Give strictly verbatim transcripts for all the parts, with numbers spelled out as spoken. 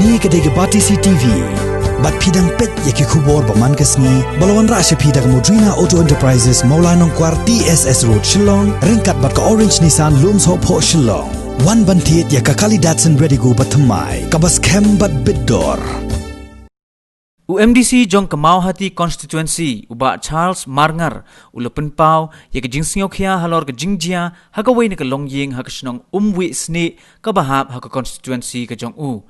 Kane ka dei ka Batesi TV. Bad phi dang peit ïa ki khubor ba man ka sngi ba la wanrah sha phi da ka Modrina Auto Enterprises, Mawlai Nongkwar, T S S Road, Shillong, ryngkat bad ka Orange Nissan, Lumsohphoh, Shillong. Wan ban thied ïa ka kali Datsun Redigo ba thymmai, kaba skhem bad bit dor. U MDC jong ka Mawhati Constituency, u Bah Charles Marngar, u la pynpaw ïa ka jingsngewkhia halor ka jingjia ha kawei na ka longïing ha ka shnong Umwiehsnieh kaba hap ha ka constituency ka jong u.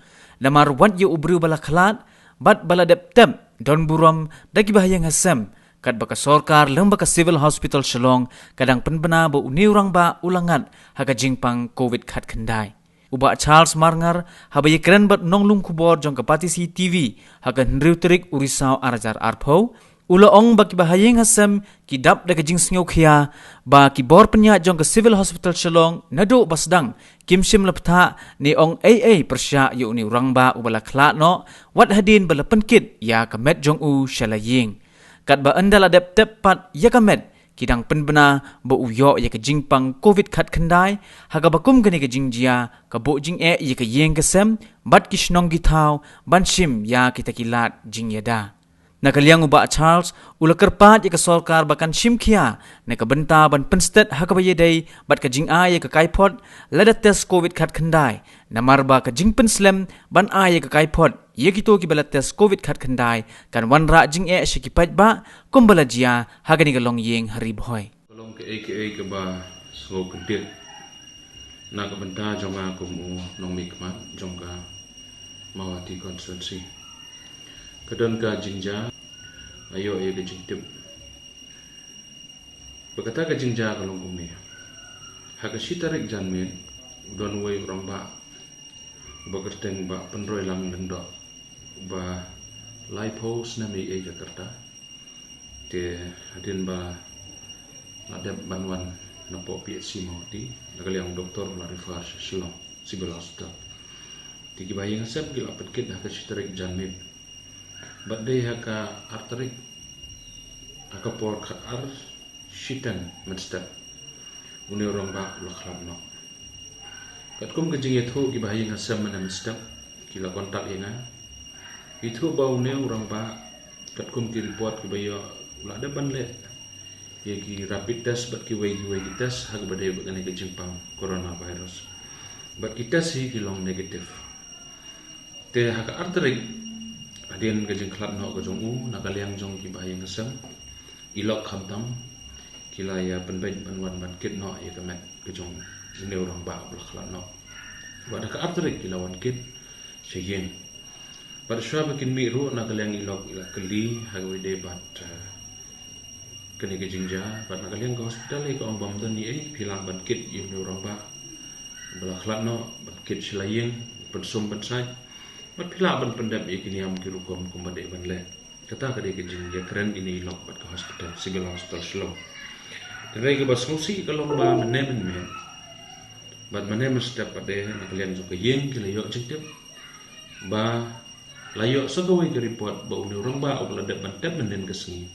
Namar wat ïa u briew ba la khlad bad ba la dep tep, don burom da kiba ha ïing ha sem, katba ka sorkar lem bad ka Civil Hospital Shillong ka dang pynbna ba une u rangbah u la ngat ha ka jingpang COVID khatkhyndai. U Bah Charles Marngar, haba ïakren bad nonglum khubor jong ka Batesi TV ha ka hynriew tarik u Risaw ar hajar arphew, u la ong ba kiba ha ïing ha sem ki dap da ka jingsngewkhia ba ki bor pynïaid jong ka Civil Hospital Shillong naduh ba sdang kim shym la bthah ne ong ei ei pyrshah ïa une u rangbah uba la khlad noh, wat hadien ba la pynkit ïa ka met jong u sha la ïing. Katba ynda la dep tep pat ïa ka met, ki dang pynbna ba u ïoh ïa ka jingpang COVID khatkhyndai, ha kaba kum kane ka jingjia ka buh jingeh ïa ka ïing ka sem bad ki shnong ki thaw ban shim ïa kita ki lad jingïada. Na ka liang u Bah Charles, u la kyrpad ïa ka sorkar ba kan shim khia na ka bynta ban pynstet ha kaba ïadei bad ka jingai ïa ka kaiphod lada test COVID khatkhyndai, namar ba ka jingpynslem ban ai ïa ka kaiphod ïa kito kiba la test COVID khatkhyndai kan wanrah jingeh sha ki paidbah kumba la jia ha kane ka longïing ha Ri Bhoi. Ka long kaei kaei kaba sngewkyndit na ka bynta jong nga kum u nongmihkhmat jong ka Mawhati Constituency. Ka don ka jingjia, nga ïoh ïa ka jingtip ba kata ka jingjia ka long kumne. Ha ka shi tarik janmiet, u don uwei u rangbah uba kyrteng Bah Pynroilang Lyngdoh, uba laiphew snem ïa ka rta. Te hadien ba la dep ban wan napoh PHC Mawhati, na ka liang doktor la refer sha Shillong Civil Hospital. Te kiba ha ïing ha sem ki la pynkit ha ka shi tarik janmiet. Bad dei ha ka ar tarik, ha ka por khatar shiteng mynstep, une u rangbah u la khlad noh. Katkum ka jingïathuh, kiba ha ïing ha sem mynne mynstep ki la contact ïa nga, ïathuh ba une u rangbah, katkum ki report kiba ïoh, u la dep ban leh ïa ki rapid test bad kiwei kiwei ki test ha kaba dei bad kane ka jingpang coronavirus. Bad ki test hi ki long negative. Te ha ka ar tarik, hadien ka jingkhlad noh ka jong u, na ka liang jong kiba ha ïing ha sem, i lok khamtam ki la ïa pynbeit ban wan ban kit noh ïa ka met ka jong une u rangbah uba la khlad noh. Bad ha ka ar tarik ki la wan kit sha ïing. Bad shuwa ba kin mih ruh, na ka liang i lok i la kylli ha kaba ïadei bad, eh, kane ka jingjia, bad na ka liang ka hospital hi ka ong ba ym don ei ei, phi lah ban kit ïa une u rangbah uba la khlad noh, ban kit sha la ïing, pynsum pynsait, bad phi lah ban pyndep ïa ki niam ki rukom kumba dei ban leh. Kata ka dei ka jingïakren ine i lok bad ka hospital, Civil Hospital Shillong. Hynrei kaba sngewsih ka long ba mynne mynmiet bad mynne mynstep pat de, na ka liang jong ka ïing ki la ïoh jingtip ba la ïoh sa kawei ka report ba une u rangbah uba la dep ban tep mynhynnin ka sngi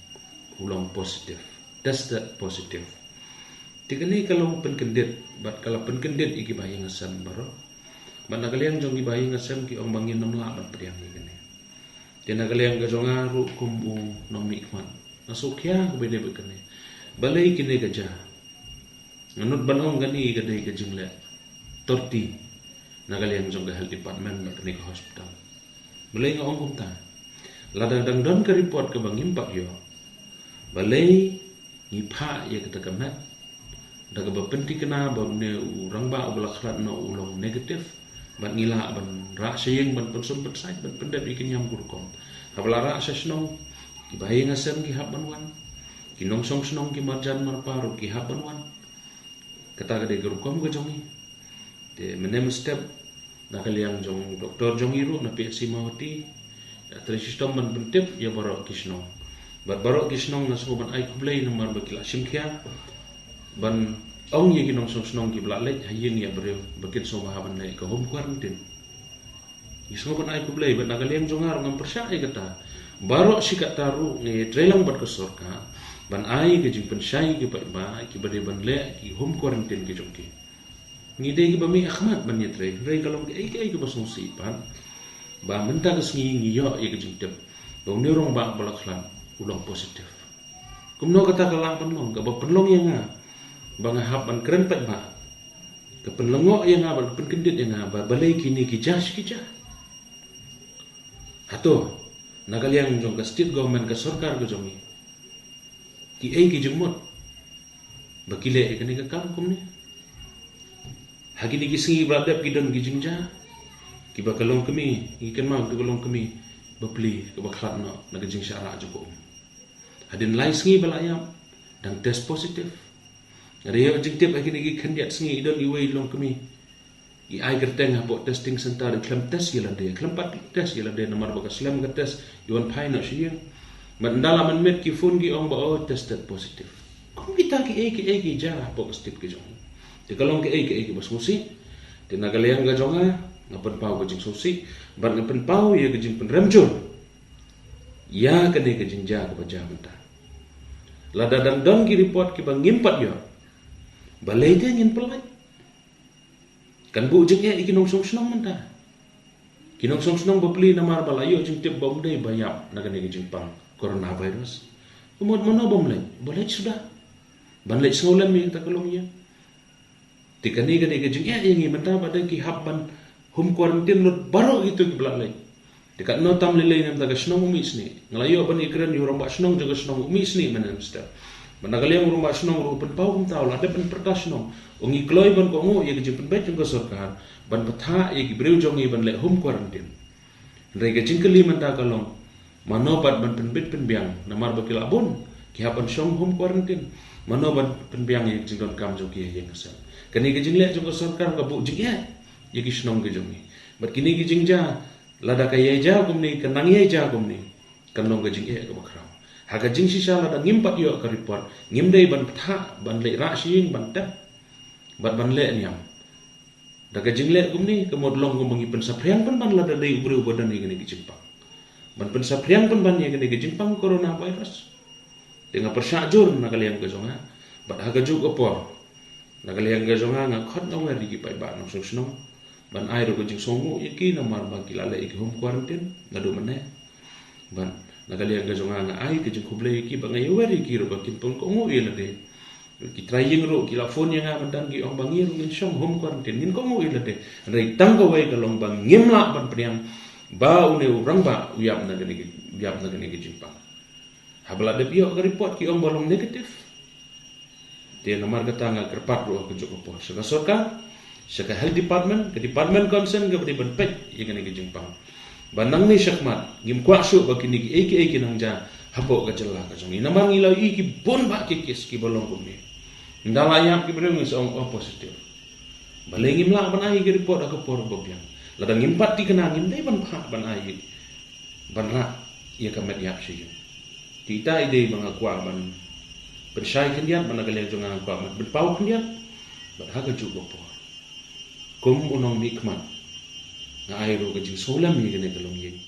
u long positive, tested positive. Te kane ka long pynkyndit, bad ka la pynkyndit ïa kiba ha ïing ha sem baroh. Bad na ka liang jong kiba ha ïing ha sem ki ong ba ngin ym lah ban pdiang ïa kane. Te na ka liang ka jong nga ruh kum u nongmihkhmat, nga sngewkhia kaba ïadei bad kane. Balei kane ka jia? Nga nud ban ong kane ka dei ka jingleh torti na ka liang jong ka health department bad kane ka hospital. Balei nga ong kumta? Lada dang don ka report kaba ngim pat ïoh, balei ngi phah ïa kata ka met da kaba pynthikna ba une u rangbah uba la khlad noh u long negative, bad ngi lah ban rah sha ïing ban pynsum pynsait ban pyndep ïa ki niam ki rukom? Haba la rah sha shnong, kiba ha ïing ha sem ki hap ban wan, ki nongshong shnong ki marjan marpa ruh ki hap ban wan. Kata ka dei ka rukom ka jong ngi. Te mynne mynstep, na ka liang jong doktor jong ngi ruh na PHC Mawhati, ïa trei shitom ban pyntip ïa baroh ki shnong. Bad baroh ki shnong nga sngew ban ai khublei namar ba ki la shim khia ban ong ïa ki nongshong shnong kiba la leit ha ïing ïa briew ba kin sngewbha ban leit ka home quarantine. Ngi sngewbha ban ai khublei, bad na ka liang jong nga ruh ngam pyrshah ïa kata. Baroh shi katta ruh ngi trei lang bad ka sorkar ban ai ka jingpynshai ïa ki paidbah kiba dei ban leh ki home quarantine ki jong ki. Ngi dei kiba mih ha khmat ban ïatrei, hynrei ka long kaei kaei kaba sngewsih pat. Ba mynta ka sngi ngi ïoh ïa ka jingtip ba une u rangbah ba la khlad u long positive. Kumno kata ka lah ban long, kaba pynlong ïa nga ba nga hap ban kren paidbah, ka pynlyngngoh ïa nga bad ka pynkyndit ïa nga ba balei kine ki jia shi ki jia. Hato na ka liang jong ka state government, ka sorkar ka jong ngi, ki ei ki jingmut ba ki leh ïa kane ka kam kumne? Ha kine ki sngi ba la dep ki don ki jingjia kiba ka longkmie, ngi kynmaw kito ka longkmie bapli kaba khlad noh na ka jingshah rah jong ka um. Hadien lai sngi ba la ïap dang test positive. Nga da ïoh jingtip ha kine ki khyndiat sngi i don iwei i longkmie i ai kyrteng hapoh testing center, i khlem test ïa lade, khlem pat test ïa lade namar ba ka slem ka test i wan phai noh sha ïing. Bad ynda la mynmiet ki phone ki ong ba, oh, tested positive. Kum kita ki ei ki ei ki jia hapoh ka state ka jong ngi. Te ka long ki ei ki ei kiba sngewsih. Te na ka liang ka jong nga, nga pynpaw ka jingsngewsih bad nga pynpaw ïa ka jingpynrem jur ïa kane ka jingjia kaba jia mynta. Lada dang don ki report kiba ngim pat ïoh, balei te ngin pynlait? Kan buh jingeh ïa ki nongshong shnong mynta. Ki nongshong shnong bapli namar ba la ïoh jingtip ba um dei ba ïap na kane ka jingpang coronavirus. Ka mut mano bym leit? Ba leit suda. Ban leit sngewlem ïa kata ka longïing. Te kane ka dei ka jingeh ïa ngi mynta ba dei ki hap ban home quarantine lut baroh kito kiba la leit. Te katno tam lei lei na ka bynta ka shnong u mih snieh. Nga la ïoh ban ïakren ïa u rangbah shnong jong ka shnong u mih snieh mynne mynstep. Bad na ka liang u rangbah shnong ruh u pynpaw kumta, u la dep ban pyrta shnong. U ngi kloi ban kohnguh ïa ka jingpynbeit jong ka sorkar ban pynthah ïa ki briew jong ngi ban leh home quarantine. Hynrei ka jingkylli mynta ka long, mano pat ban pynbit pynbiang namar ba ki la bun ki hap ban shong home quarantine? Mano ban pynbiang ïa ka jingdonkam jong ki ha ïing ha sem? Kane ka jingleh jong ka sorkar ka buh jingeh ïa ki shnong ki jong ngi. Bad kine ki jingjia, lada ka ïai jia kumne, ka nang ïai jia kumne, kan long ka jingeh kaba khraw. Ha ka jingshisha lada ngim pat ïoh ka report, ngim dei ban pynthah ban leit rah sha ïing ban test bad ban leh niam. Da ka jingleh kumne ka mut long kumba ngi pynsaphriang pynban lada dei u briew ba don ïa kane ka jingpang. Ban pynsaphriang pynban ïa kane ka jingpang coronavirus. Te nga pyrshah jur na ka liang ka jong nga. Bad ha kajuh ka por, na ka liang ka jong nga, nga khot nga wer ïa ki paidbah nongshong shnong ban ai ruh ka jingsngewnguh ïa ki namar ba ki la leh ïa ki home quarantine naduh mynne. Bad na ka liang ka jong nga, nga ai ka jingkhublei ïa ki bad nga ïawer ïa ki ruh ba kin pynkohnguh ïa lade. Ki trai ïing ruh ki la phone ïa nga mynta, ki ong ba ngi ruh ngin shong home quarantine, ngin kohnguh ïa lade. Hynrei tang kawei ka long ba ngim lah ban pdiang ba une u rangbah u ïap na kane ka, u ïap na kane ka jingpang. Haba la dep ïoh ka report ki ong ba long negative. Te namar kata nga kyrpad ruh ha kajuh ka por sha ka sorkar, sha ka health department, ka department concern kaba dei ban peit ïa kane ka jingpang. Ba nangne shakhmat ngim kwah shuh ba kine kiei kiei ki nang jia hapoh ka jylla ka jong ngi. Namar ngi la ïohi ki bun bah ki case kiba long kumne. Ynda la ïap ki briew ngi sa ong, oh, positive. Balei ngim lah ban ai ki report ha ka por ba biang? Lada ngim pat thikna, ngim dei ban phah ban ai ban rah ïa ka met ïap sha ïing. Te ita i dei ba nga kwah ban pynshai khyndiat, ba na ka liang jong nga nga kwah ban pynpaw khyndiat. Bad ha kajuh ka por, kum u nongmihkhmat, nga ai ruh ka jingsngewlem ïa kane ka longïing.